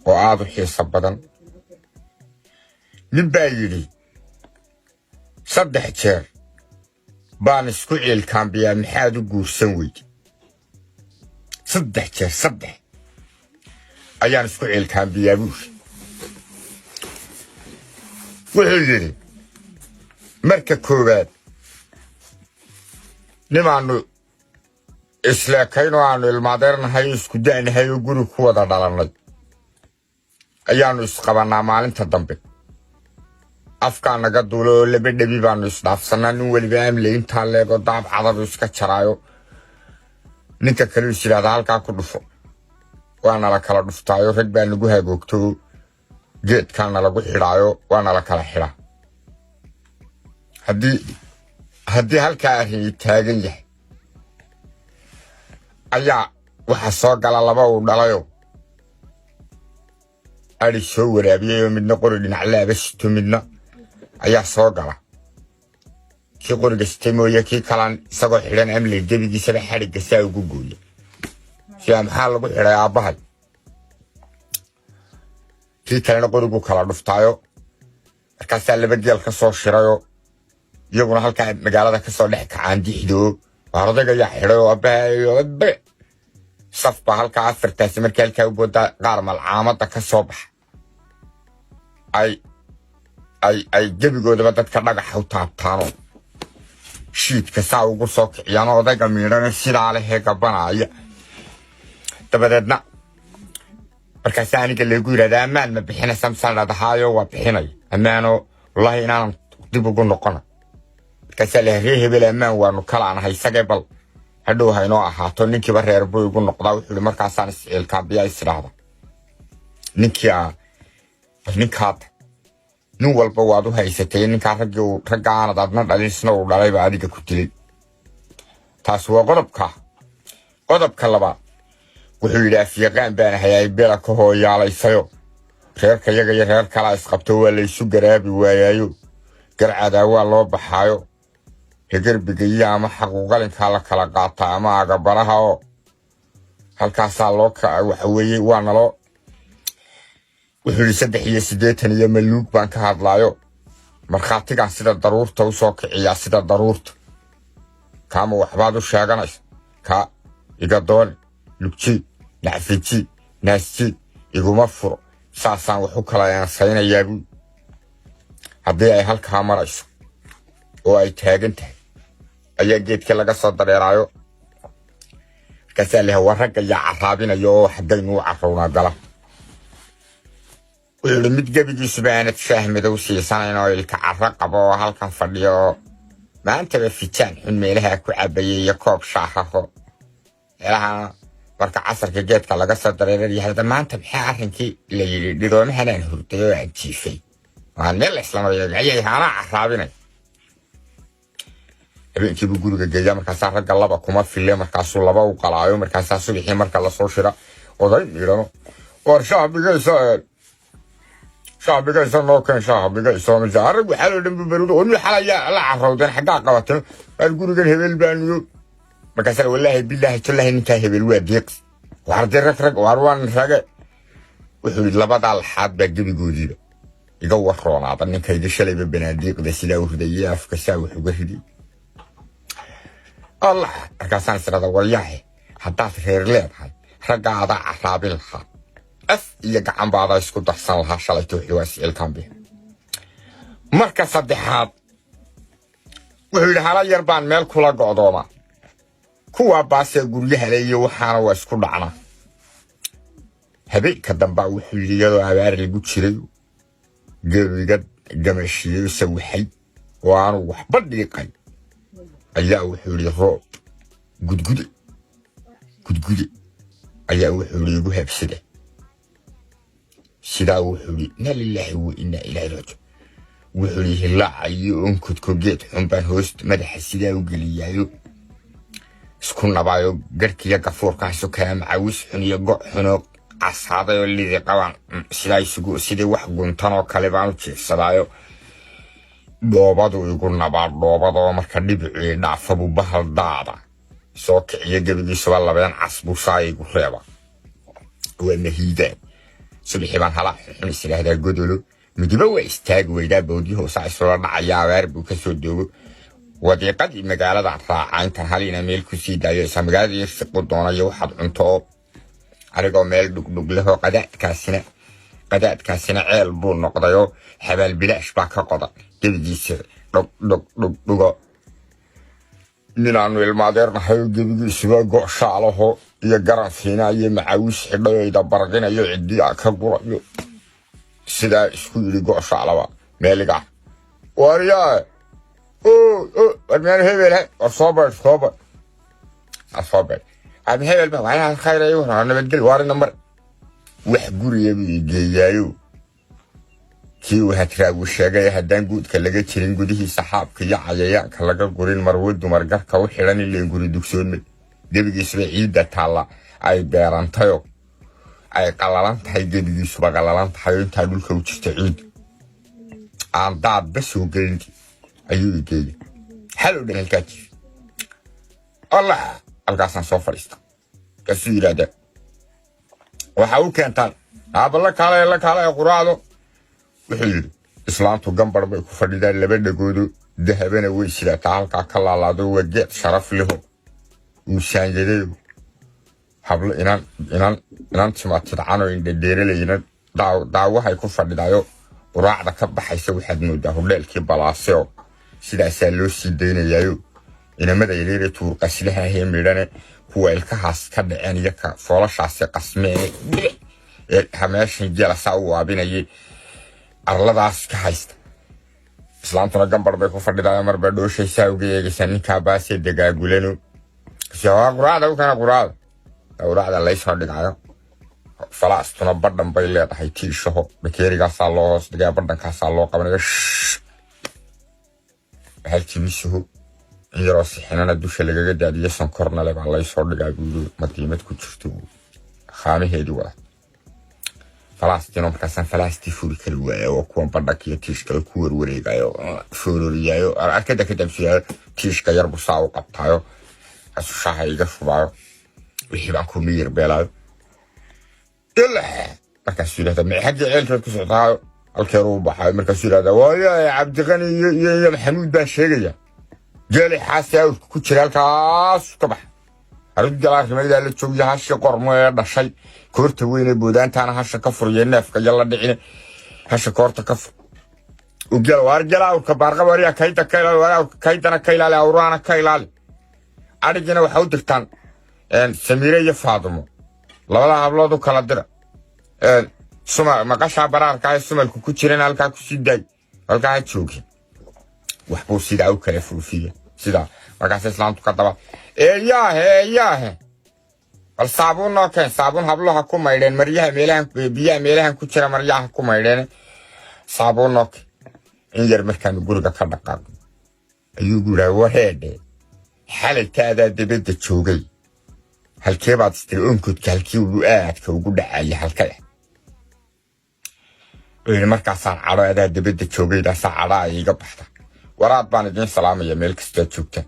Oo aada u xiiso badan. Nin baa yidhi: "Saddex jeer baan isku ciilkaambiyaa, maxaad u guursan weyde?" Saddex jeer, saddex ayaan isku ciilkaambiyaa, buuri. Wuxuu yidhi: marka koowaad, nimaannu isleekayn oo aanu ilmaadeernahay oo isku da'nahay oo guri ku wada dhalannay ayaannu isqabannaa. Maalinta dambe afkaa naga duula oo laba dhebi baanu isdhaafsannaa. Nin weliba amle intaa leego daab cadabu iska jaraayo, ninka kale is yidhahdaa, "Halkaa ku dhufo." Waa nala kala dhuftaayo, rag baa nagu hagoogto, geedkaa nalagu xidhaayo, waa nala kala xidhaa. Haddii halkaa arrini taagan yahay, ayaa waxa soo gala laba uu dhalayo adhi soo waraabiyey, oo midna qori dhinaclaaba sito midna ayaa soo gala. Kii qoriga sitay mooye, kii kalaan isagoo xidhan amley gebigiisaba xadhigga saa ugu gooya. Sidaa maxaa lagu xidhay aabbahay? Kii kalena qorigu kala dhuftaayo. Markaasaa laba geel ka soo shirayoo iyaguna halkaa magaalada kasoo dhex kacaan dixdoo waar odayga ayaa xidhay oo aabbahay saf baa halkaa afartaasi. Markii halkaa u boodaa, qaar malcaamadda ka soo baxa ay gebigoodaba dadka dhagaxa u taabtaanoo shiidka saa ugu soo kiciyaanoo odayga miidhana sidaa lehee gabbanaaya. Dabadeedna markaasa aniga laygu yidhahda: "Ammaan ma bixinaysa?" Misaan dhadahaayo, "Waa bixinaya ammaanoo, wallahi inaanan dib ugu noqona." Markaasaa la ree hebel ammaan waanu kalaanahay isagee, bal hadhow haynoo ahaato. Ninkiiba reer buu igu noqdaa. Wuxuu yidhi: markaasaan isciilkaabiyaa, is idhaahda, ninkii aa bal ninkaada nin walba waad u haysatay, ninkaa raggii uu ragga aanad adna dhalin isna uu dhalayba adiga ku dilay. Taasi waa qodobka. Qodobka labaad, wuxuu yidhi: afyaqaan baan ahay, ay bela ka hooyaalaysayo, reerka yaga iyo reer kalaa isqabto, waa laysu garaabi waayaayo, garcadaa waa loo baxaayo, hegerbiga iyo ama xaquuqalinkaa la kala qaataa ama agabaraha oo halkaasaa loo waxa weeye waa naloo. Wuxuu yidhi: 83 iyo maluug baan ka hadlaayo, markhaatigaan sida daruurta u soo kiciyaa, sida daruurta. Kaama waxbaad u sheeganaysa? Kaa iga dooni, lugji, nacfiji, naasji, iguma furo, saasaan wax u kala eensaynayaa, buu. Haddii ay halkaa marayso oo ay taagan tahay, ayaa geedkii laga soo dareeraayo. Markaasaa leha: "War ragga yaa carraabinayo oo xaggaynu u carrownaa gala?" Wuxuu yidhi: mid gebigiisuba aanad shaah madow siisanayn oo ilka carro qabo oo halkan fadhiyo oo maantaba fijaan xun meelaha ku cabayay iyo koob shaahaho meelahana, marka casarka geedka laga soo dareerar yahda, maanta maxaa arrinkii la yidhi? Dhiroomahanaan hurday oo aan jiifay, waan meel la isla marayo, ayay haanaa carraabinay. Habeenkiibuu guriga geeyaa. Markaasaa ragga laba kuma fille, markaasuu laba u qalaayo. Markaasaa subaxii marka lasoo shira, oday miidhano: "War shacbigaysa, shacbigaysa, noo keen shacbigaysa." Rag waxaa loo dhan barudo oo xalaya la carrowdeen, xaggaa qabateen? Waar gurigan hebel baanuyo. Markaasaa: "Wallaahi, bilaahi, tallahi, ninkaa hebel waa deeqsi. Waar dee rag, rag, waar waan rage." Wuxuu yidhi: labadaa laxaad baa gebigoodiiba iga warroonaada ninkayga shalayba banaadiiqda sidaa u ridayay, afka saa wax uga riday. Allah, markaasaan is idhahda: "Waryaahe, haddaad reer leedahay, ragga adaa carraabin lahaa, af iyo gacan baadaa isku darsan lahaa shalayto." Wuxuu waa isciilkaanbi. Marka saddexaad, wuxuu yidhi: hala yar baan meel kula go'dooma, kuwaa baasee guryaha le iyo waxaana waa isku dhacnaa. Habeenka dambaa, wuxuu yidhi, iyadoo abaar lagu jiray, geelu iga gamashiiyey, sawaxay oo aanu waxba dhiiqay, ayaa wuxuu yidhi roob gudgude gudgude ayaa, wuxuu yidhi, igu habsada. Sidaa wuxuu yidhi: "Inna lilaahi wa inna ilaahi raajiun." Wuxuu yidhi: hilaaca iyo onkodko geed xun baan hoos madaxa sidaa u geliyaayo, isku nabaayo, garhkiiyo gafuurkaasu kala macawis xun iyo go' xunoo casaaday oo lidi qabaan, sidaa isugu sidii wax guntan oo kale baan u jiifsadaayo, dhoobadu igu nabaa, dhoobadoo marka dhibicii dhaafabu bahal daada soo kiciyo, gebigiisuba labeen cas buu saa igu reeba, waa mahiidaan. Subaxii baan halaa xunxun is idhaahdaa godolo midiba waa istaagi weydaa, bowdyuhu saa isula dhacaya, abaar buu ka soo doogo. Wadiiqadii magaalada raacaa intaan halina meel ku sii daayo, isa magaalada yarsiqu doonayo waxaad cunto oo anigoo meel dhugdhug lehoo qadaadkaasina ceel buu noqdayoo xabaal bilaash baa ka qoda gebigiisa, dhog dhog dhug dhugo. Ninaanu ilmaadeernahay oo gebigiisuba go'shaalaho iyo garan fiina iyo macaawis xidhayo, idabarqinayo, cidiyaa ka gurayo, sidaa isku yidhi go'shaalaba meeligaa. Waryaa, war meel hebel, war soo baydh, soo baydh, soo baydh. Ama hebel ba waa khayr ay waraa, nabadgel, waarina mar wax guriga buu geeyaayo. Kii uu Hadraawi sheegay, haddaan guudka laga jirin, gudihiisa xaabka iyo cayayaanka laga gurin, marwo dumar garka u xidhan ileen guri dugsoonmay. Gebigiisuba ciidda taalla ay beerantayo, ay qallalan tahay, gebigiisuba qallalan tahay oo intaa dhulka u jirta ciid aan daadba soo gelin ayuu igeeyay. Xal oo dhan halkaa jiif, Allah, halkaasaan soo fadhiista. Kaasuu yidhaahdaa, waxa u keentaan aaba la kaalay, la kaalay quraacdo. Wuxuu yidhi, islaantu gambar bay ku fadhidaan, laba dhagoodo dahabana way sidataa, halkaa ka laalaado, waa geed sharaf leho uu saanyadayo. Hablo inan inan inan timatidcanoo indhadheeralayna daawahay ku fadhidaayo, quraacda ka baxaysa waxaad moodaa hodheelkii balaaseo. Sidaasaa loo sii daynayaayo inamada yaryare tuurqaslaha ahee midhane, kuwa ilkahaas ka dhaceen iyo ka foolashaasi qasmeen ee meeshan geela saa u waabinayay arladaas ka haysta. Islaantuna gambar bay ku fadhidaa, marba dhooshaysaa uga eegaysaa ninkaa baasee dagaagulano. Quraacda u kana, quraacda, quraacda laysoo dhigaayo. Falaastuna badhan bay leedahay, tiishaho bakeerigaasaa loo hoos dhigaya, badhankaasaa loo qabanayo, halkibisuhu in yaroo sixinana dusha lagaga daadiyo, sonkorna le baa laysoo dhigaa buuri, madiimad ku jirto khaamaheedii wada falaastino. Markaasaan falaastii furi kari waaya oo kuwan badhanka iyo tiishkale ku warwareegayo, foororiyaayo, arkada ka dabsiyaayo, tiishka yar busaa u qabtaayo, kaasuu shaaha iga shubaayo, wixii baan ku miyir beelaayo. Markaasuu yidhahdaa, ma xaggii ceelkeed ku soctaayo? Halkeeru u baxaayo. Markaasuu yidhahdaa, waayo Cabdiqani iyo Maxamuud baan sheegaya, geeli xaasi awrka ku jira halkaas ka baxa, aruggalaa rimaydaa la joogiya, hashi qormo ee dhashay koorta weyne boodaantaana hasha ka furiyo, neefka iyo la dhicine hasha koorta ka fur ugel, waar gela awrka baarqaba, waryaa kayda ka ilaali, waar awrka kaydana ka ilaali, awrahana ka ilaali. Adhigina waxaa u dirtaan Samiire iyo Faadumo, labada hablood u kala dira. Suma maqashaa baraarka ee sumalku ku jiran halkaa kusii daay, halkaa ha joogin. Waxbuu sidaa u kala foofiya sidaa. Markaas islaamtu ka daba, eeyaahe, eeyaahe, bal saabuun noo keen, saabuun habluha ku maydheen maryaha meelahan, biyaha meelahan ku jira maryaha ku maydheen, saabuun noo keen. In yar markaanu guriga ka dhaqaaqo ayuu guraa, wareedhe, xalayta adaa dibadda joogay, halkee baad istiri onkodka, halkii uu aadka ugu dhacaya, halkay? Wuxuu yidhi, markaasaan cadho adaa dibadda joogay, daasaa cadho ay iga baxda. Waraad baan idiin salaamaya meel kastood joogtaan.